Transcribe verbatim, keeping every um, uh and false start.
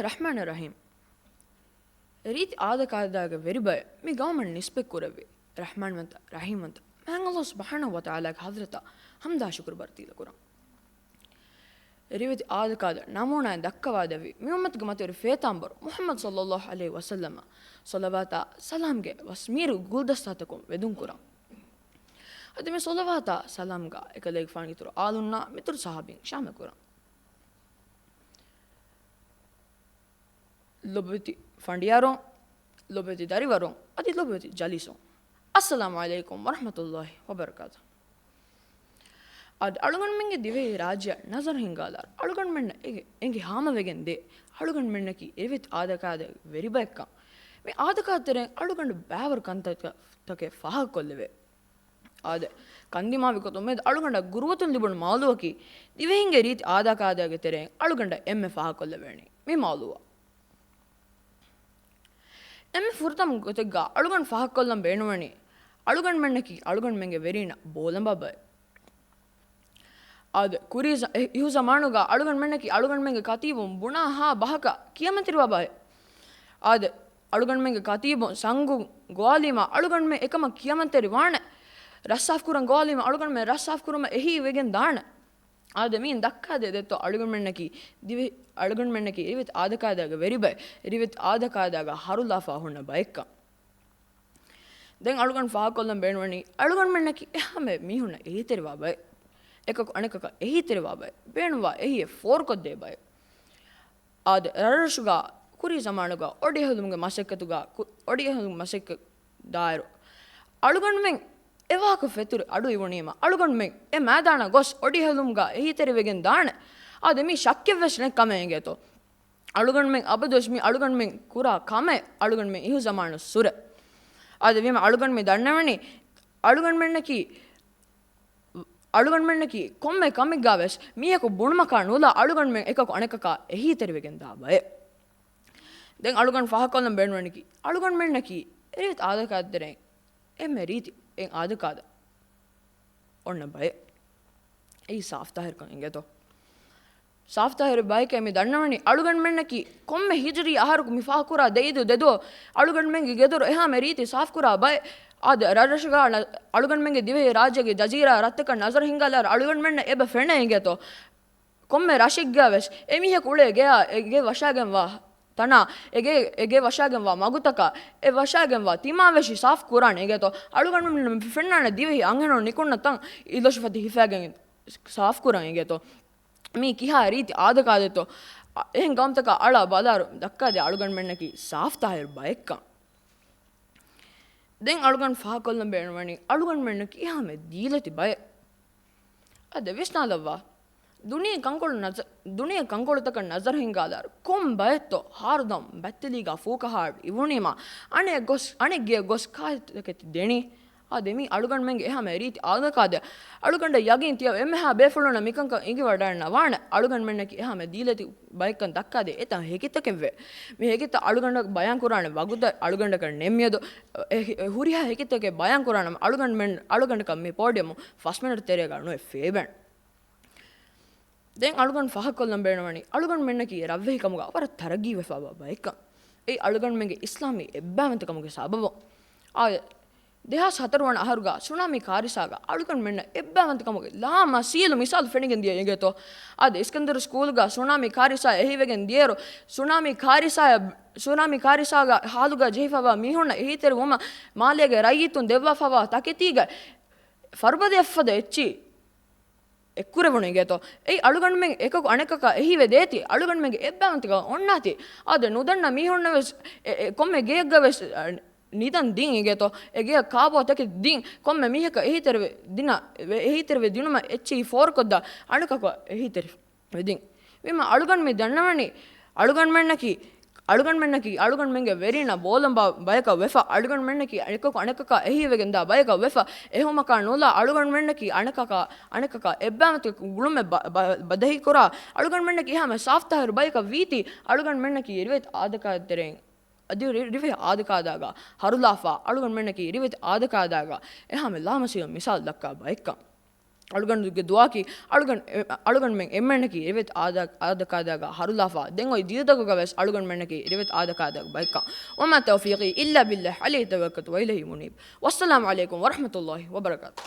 ރަޙްމާން ރަޙީމް. ރީތި އާދަކާދައިގެ ވެރިބައެއް މި ގައުމަށް ނިސްބަތް ކުރެއްވި ރަޙްމާންވަންތަ، ރަޙީމްވަންތަ މާތް ﷲ ސުބްޙާނަހޫ ވަތަޢާލާގެ ޙަޟްރަތަށް ޙަމްދާ ޝުކުރު ބަރަތީލަ ކުރަން. ރިވެތި އާދަކާދަ ނަމޫނާއެއް ދައްކަވާދެއްވި މި އުއްމަތުގެ މަތިވެރި ފޭތާނބަރު މުޙައްމަދު ޞައްލައްލާހު ޢަލައިހި ވަސައްލަމަށް ޞަލަވާތާ ސަލާމްގެ ވަސްމީރު ގުލްދަސްތާތަކުން ވެދުން ކުރަން. އަދި މި ޞަލަވާތާ ސަލާމްގާ އެކަލޭގެފާނުގެ އިތުރު އާލުންނާ މިތުރު ޞަޙާބީން ޝާމިލް ކުރަން. ލޮބުވެތި ފަނޑިޔާރުން، ލޮބުވެތި ދަރިވަރުން، އަދި ލޮބުވެތި ޖަލީސުން، އައްސަލާމު ޢަލައިކުމް ވަރަޙްމަތުﷲ ވަބަރަކާތު. އަދި އަޅުގަނޑުމެންގެ ދިވެހި ރާއްޖެއަށް ނަޒަރު ހިންގާލާއިރު، އަޅުގަނޑުމެންނަށް އެ-، އެނގި ހާމަވެގެން ދޭ، އަޅުގަނޑުމެންނަކީ ރިވެތި އާދަކާދައިގެ ވެރިބައެއްކަން. މި އާދަކާދަ ތެރެއިން އަޅުގަނޑު ބައިވަރު ކަންތައްތަކެއް ފާހަގަކޮށްލެވޭ. އާދެ، ކަންދިމާވި ގޮތުން މިއަދު އަޅުގަނޑަށް ގުރުއަތުން ލިބުނު މައުލޫއަކީ، ދިވެހިންގެ ރީތި އާދަކާދައިގެ ތެރެއިން އަޅުގަނޑަށް އެންމެ ފާހަގަކޮށްލެވޭނީ މި މައުލޫއަށް. އެންމެ ފުރަތަމަ ގޮތެއްގާ އަޅުގަނޑު ފާހަގަކޮށްލަން ބޭނުންވަނީ، އަޅުގަނޑުމެންނަކީ އަޅުގަނޑުމެންގެ ވެރީންނަށް ބޯލަނބާ ބައެއް. އާދެ، ކުރީ ޒަ-، އި-، އިހުޒަމާނުގާ އަޅުގަނޑުމެންނަކީ އަޅުގަނޑުމެންގެ ކަތީބުން ބުނާ ހާ ބަހަކަށް ކިޔަމަންތެރިވާ ބައެއް. އާދެ، އަޅުގަނޑުމެންގެ ކަތީބުން ސަނގު ގޮވާލީމާ އަޅުގަނޑުމެން އެކަމަށް ކިޔަމަންތެރި ވާނެ. ރަށް ސާފުކުރަން ގޮވާލީމާ އަޅުގަނޑުމެން ރަށް ސާފުކުރުމަށް އެހީވެގެން ދާނެ. އާދެ، މިއިން ދައްކާދޭ ދެއްތޯ އަޅުގަނޑުމެންނަކީ ދިވެ-، އަޅުގަނޑުމެންނަކީ ރިވެތި އާދަކާދައިގެ ވެރިބައެއް، ރިވެތި އާދަކާދައިގާ ހަރުލާފާ ހުންނަ ބައެއްކަން. ދެން އަޅުގަނޑު ފާހަގަކޮށްލަން ބޭނުންވަނީ، އަޅުގަނޑުމެންނަކީ އެހާމެ މީހުންނަށް އެހީތެރިވާ ބައެއް. އެކަކު އަނެކަކަށް އެހީތެރިވާ ބައެއް. ބޭނުންވާ އެހީއެއް ފޯރުކޮށްދޭ ބައެއް. އާދެ، ރަށްރަށުގާ ކުރީ ޒަމާނުގާ އޮޑިއެހުލުމުގެ މަސައްކަތުގާ، ކު-، އޮޑިއެހުލުމުގެ މަސައްކަތް ދާއިރު، އަޅުގަނޑުމެން އެ ވާހަކަ ފެތުރި އަޑު އިވުނީމަ، އަޅުގަނޑުމެން އެ މައިދާނަށް ގޮސް އޮޑިއެހުލުމުގާ އެހީތެރިވެގެން ދާނެ. އާދެ، މީ ޝައްކެއްވެސް ނެތް ކަމެއް އިނގޭތޯ. އަޅުގަނޑުމެން އަބަދުވެސް މީ އަޅުގަނޑުމެން ކުރާ ކަމެއް، އަޅުގަނޑުމެން އިހުޒަމާނު ސުރެ. އާދެ، ވީމަ އަޅުގަނޑު މި ދަންނަވަނީ، އަޅުގަނޑުމެންނަކީ، އަޅުގަނޑުމެންނަކީ ކޮންމެ ކަމެއްގާވެސް މީހަކު ބުނުމަކާ ނުލާ އަޅުގަނޑުމެން އެކަކު އަނެކަކާ އެހީތެރިވެގެން ދާ ބައެއް. ދެން އަޅުގަނޑު ފާހަގަކޮށްލަން ބޭނުންވަނީކީ، އަޅުގަނޑުމެންނަކީ ރިވެތި އާދަކާދަ ތެރެއިން އެންމެ ރީތި އެއް އާދަކާދަ އޮންނަ ބައެއް. އެއީ ސާފުތާހިރުކަން އިނގޭތޯ. ސާފުތާހިރު ބަޔަކޭ މި ދަންނަވަނީ، އަޅުގަނޑުމެންނަކީ ކޮންމެ ހިޖުރީ އަހަރަކު މި ފާހަގަކުރާ ދެ އިދު ދެ ދުވަހު އަޅުގަނޑުމެންގެ ގެދޮރު އެހާމެ ރީތި ސާފުކުރާ ބައެއް. އާދެ، ރަށްރަށުގާ ނަ-، އަޅުގަނޑުމެންގެ ދިވެހި ރާއްޖޭގެ ޖަޒީރާ ރަށްތަކަށް ނަޒަރު ހިންގާލާއިރު އަޅުގަނޑުމެންނަށް އެބަ ފެނޭ އިނގޭތޯ. ކޮންމެ ރަށެއްގާވެސް އެމީހަކު އުޅޭ ގެޔާ، އެ ގެ ވަށާގެންވާ ތަނާ، އެ ގެ، އެ ގެ ވަށާގެންވާ މަގުތަކާ، އެ ވަށާގެންވާ ތިމާވެށި ސާފު ކުރާނެ އިނގޭތޯ. އަޅުގަނޑުމެން ފެންނާނެ ދިވެހި އަންހެނުން ނިކުންނަ ތަން އިލޮށިފަތި ހިފާގެން ސާފު ކުރަން އިނގޭތޯ. މީ ކިހާ ރީތި އާދަކާދެއްތޯ. އަ، އެހެން ގައުމުތަކާ އަޅާ ބަލާރު ދައްކާދޭ އަޅުގަނޑުމެންނަކީ ސާފުތާހިރު ބައެއްކަން. ދެން އަޅުގަނޑު ފާހަގަކޮށްލަން ބޭނުންވަނީ އަޅުގަނޑުމެންނަކީ އެހާމެ ދީލަތި ބައެއް. އަދި ވިސްނާލައްވާ. ދުނިޔެ ކަންކޮޅު ނަޒަ-، ދުނިޔެ ކަންކޮޅުތަކަށް ނަޒަރު ހިންގާލާއިރު، ކޮން ބައެއްތޯ ހާރުދަމް ބައްތެލީގާ ފޫކަހާ އިވުނީމާ، އަނެއް ގޮސް، އަނެއް ގެޔަށް ގޮސް ކާތަކެތި ދެނީ؟ އާދެ، މީ އަޅުގަނޑުމެންގެ އެހާމެ ރީތި އާދަކާދަ. އަޅުގަނޑަށް ޔަގީން ތިޔަ އެންމެހާ ބޭފުޅުންނަށް މިކަންކަން އެނގިވަޑައިންނަވާނެ. އަޅުގަނޑުމެންނަކީ އެހާމެ ދީލަތި ބައެއްކަން ދައްކާދޭ އެތަން ހެކިތަކެއްވެ. މި ހެކިތައް އަޅުގަނޑަށް ބަޔާން ކުރާނެ ވަގުތެއް އަޅުގަނޑަކަށް ނެތްމިއަދު، އެ ހި-، ހުރިހާ ހެކިތަކެއް ބަޔާން ކުރާނަމަ އަޅުގަނޑުމެން، އަޅުގަނޑަކަށް މި ޕޯޑިއަމު ފަސް މިނެޓް ތެރޭގަ ނުއެއް ފޭބެން. ދެން އަޅުގަނޑު ފާހަގަކޮށްލަން ބޭނުންވަނީ، އަޅުގަނޑުމެންނަކީ ރަށްވެހިކަމުގަ ވަރަށް ތަރައްގީވެފައިވާ ބައެއްކަން. އެއީ އަޅުގަނޑުމެންގެ އިސްލާމީ އެއްބައިވަންތަކަމުގެ ސަބަބުން. އާ، ދެހާސް ހަތަރު ވަނަ އަހަރުގަ ސުނާމީ ކާރިސާގަ އަޅުގަނޑުމެންނަށް އެއްބައިވަންތަކަމުގެ ލާމަސީލު މިސާލު ފެނިގެން ދިޔަ އިނގޭތޯ. އާދެ، އިސްކަންދަރު ސްކޫލްގަ ސުނާމީ ކާރިސާ އެހީވެގެން ދިޔައިރު، ސުނާމީ ކާރިސާ، ސުނާމީ ކާރިސާގަ ހާލުގަ ޖެހިފައިވާ މީހުންނަށް އެހީތެރިވުމަށް މާލޭގެ ރައްޔިތުން ދެއްވާފައިވާ ތަކެތީގަ ފަރުބަދަޔަށްފަދަ އެއްޗި އެއްކުރެވުނު އިނގޭތޯ. އެއީ އަޅުގަނޑުމެން އެކަކު އަނެކަކަށް އެހީވެ ދޭތީ، އަޅުގަނޑުމެންގެ އެއްބައިވަންތަކަން އޮންނާތީ. އާދެ، ނުދަންނަ މީހުންނަށް ވެސް އެ، އެ، ކޮންމެ ގެޔަށްގަ ވެސް، އަ، ނިދަން ދިން އިނގޭތޯ. އެ ގެޔަށް ކާބޯ ތަކެތި ދިން ކޮންމެ މީހަކަށް އެހީތެރިވެ ދިނަ، އެހީތެރިވެ ދިނުމަށް އެއްޗެހި ފޯރުކޮށްދާ އަނެކަކަށް އެހީތެރި ވެދިން. ވީމަ އަޅުގަނޑު މި ދަންނަވަނީ، އަޅުގަނޑުމެންނަކީ، އަޅުގަނޑުމެންނަކީ އަޅުގަނޑުމެންގެ ވެރިންނަށް ބޯލަނބާ ބަޔަކަށް ވެފަ، އަޅުގަނޑުމެންނަކީ އެކަކު އަނެކަކާ އެހީވެގެންދާ ބަޔަކަށް ވެފަ، އެހުމަކާ ނުލާ އަޅުގަނޑުމެންނަކީ އަނެކަކާ، އަނެކަކާ އެއްބައިވަންތަ ގުޅުމެއް ބަ-، ބަ-، ބަދަހިކުރާ، އަޅުގަނޑުމެންނަކީ ހަމަ ސާފުތާހިރު ބަޔަކަށް ވީތީ، އަޅުގަނޑުމެންނަކީ ރިވެތި އާދަކާ ތެރެއިން އަދި ރި-، ރިވެ އާދަކާދާގަ ހަރުލާފާ، އަޅުގަނޑުމެންނަކީ ރިވެތި އާދަކާދާގަ އެހާމެ ލާމަސީލު މިސާލު ދައްކާ ބައެއްކަން. އަޅުގަނޑުގެ ދުޢާއަކީ އަޅުގަނޑު، އެ، އަޅުގަނޑުމެން އެންމެންނަކީ ރިވެތި އާދަ، އާދަކާދައިގަ ހަރުލާފަ، ދެން އޮތް ދީދަކުގަ ވެސް އަޅުގަނޑުމެންނަކީ ރިވެތި އާދަކާދައިގެ ބައެއްކަން. وما توفيقي إلا بالله عليه توكلت وإليه منيب. والسلام عليكم ورحمة الله وبركاته.